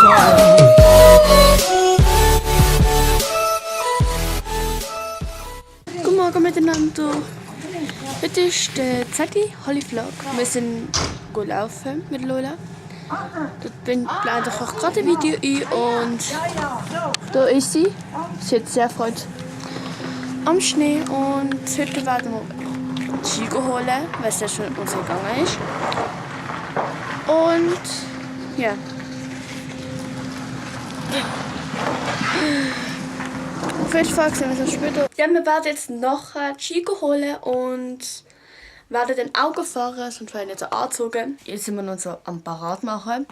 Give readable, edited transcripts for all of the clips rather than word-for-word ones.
time. Guten Morgen miteinander. Heute ist der zweite Holly-Vlog. Wir sind laufen mit Lola. Dort blende ich auch gerade ein Video ein und da ist sie. Sie hat sehr Freude am Schnee und heute werden wir Ski holen, weil es ja schon untergegangen ist. Und ja. Auf jeden Fall sehen wir uns später. Ja, wir werden jetzt noch Ski holen und werden dann Augen fahren, sonst werden wir nicht so angezogen. Jetzt sind wir noch so am Parat machen.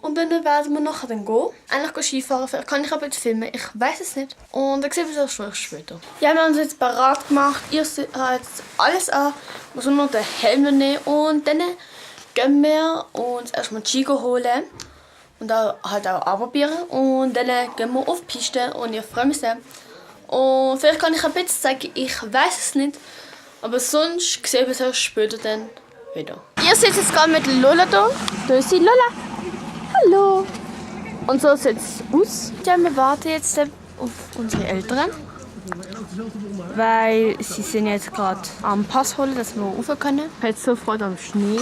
Und dann werden wir nachher dann gehen. Eigentlich Skifahren, vielleicht kann ich aber jetzt filmen, ich weiß es nicht. Und dann sehen wir uns auch später. Ja, wir haben uns jetzt parat gemacht. Ihr habt jetzt alles an. Wir müssen nur den Helm nehmen und dann gehen wir uns erstmal Ski holen. Und dann halt auch anprobieren. Und dann gehen wir auf die Piste und ich freue mich sehr. Und vielleicht kann ich ein bisschen zeigen, ich weiß es nicht. Aber sonst sehen wir es später dann wieder. Ihr seht jetzt gerade mit Lola da. Da ist sie, Lola. Hallo. Und so sieht es aus. Ja, wir warten jetzt auf unsere Eltern. Weil sie sind jetzt gerade am Pass holen, dass wir rauf können. Ich bin jetzt so Freude am Schnee.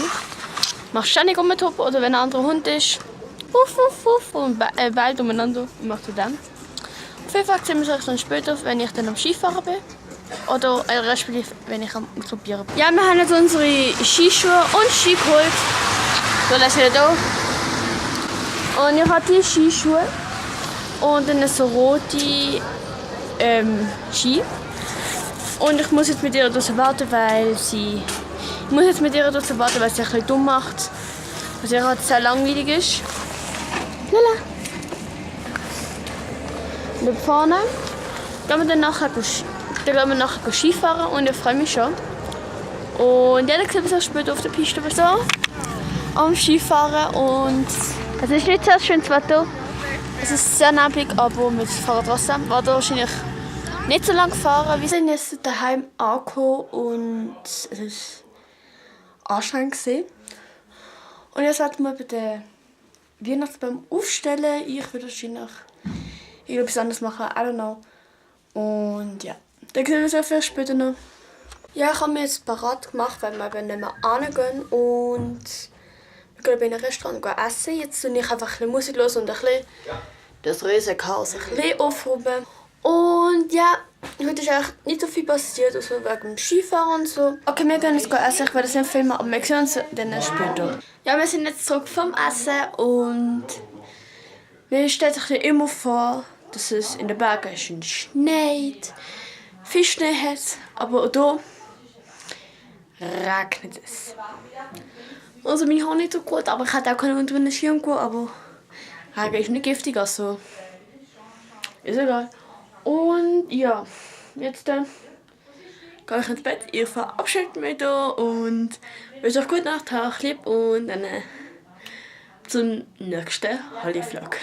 Machst du nicht rumtoppen oder wenn ein anderer Hund ist. Wuff, wuff, wuff und bald umeinander. Ich mache das dann. Auf jeden Fall sehen wir uns dann später, wenn ich dann am Skifahren bin. Oder respektive, wenn ich am Probieren bin. Ja, wir haben jetzt unsere Skischuhe und Ski geholt. So, das ist wieder da. Und ich habe die Skischuhe und dann so rote Ski. Und ich muss jetzt mit ihr draußen warten, weil sie... Ich muss jetzt mit ihr draußen warten, weil sie ein bisschen dumm macht. Was ihr halt sehr langweilig ist. Lala. Und da vorne gehen wir dann nachher Skifahren und ich freue mich schon. Und ja, dann sehen wir uns später auf der Piste so am Skifahren und es ist nicht sehr schönes Wetter. Es ist sehr neblig, aber mit Fahrrad trotzdem. War wahrscheinlich nicht so lange gefahren. Wir sind jetzt daheim angekommen und es ist anstrengend gewesen. Und jetzt werden wir bei der Weihnachtsbaum aufstellen. Ich würde wahrscheinlich etwas anderes machen, I don't know. Und ja, dann sehen wir uns auch später noch. Ja, ich habe mir jetzt parat gemacht, weil wir eben nicht mehr hingehen. Und wir gehen in ein Restaurant essen. Jetzt tue ich einfach ein bisschen Musik los und ein bisschen das riesige Chaos ein bisschen aufräumen. Und ja, heute ist eigentlich nicht so viel passiert, also wegen dem Skifahren und so. Okay, wir gehen jetzt essen, ich werde das nicht filmen, aber wir sehen uns dann später. Ja, wir sind jetzt zurück vom Essen und mir stellt sich immer vor, dass es in den Bergen schön schneit, viel Schnee hat, aber hier regnet es. Also meine Haare nicht so gut, aber ich hätte auch unter einen Schirm gehen, aber Regen ist nicht giftig, also ist egal. Und ja, jetzt gehe ich ins Bett, ihr verabschiedet mich da und wünsche euch gute Nacht, habt lieb und dann zum nächsten Holly-Vlog.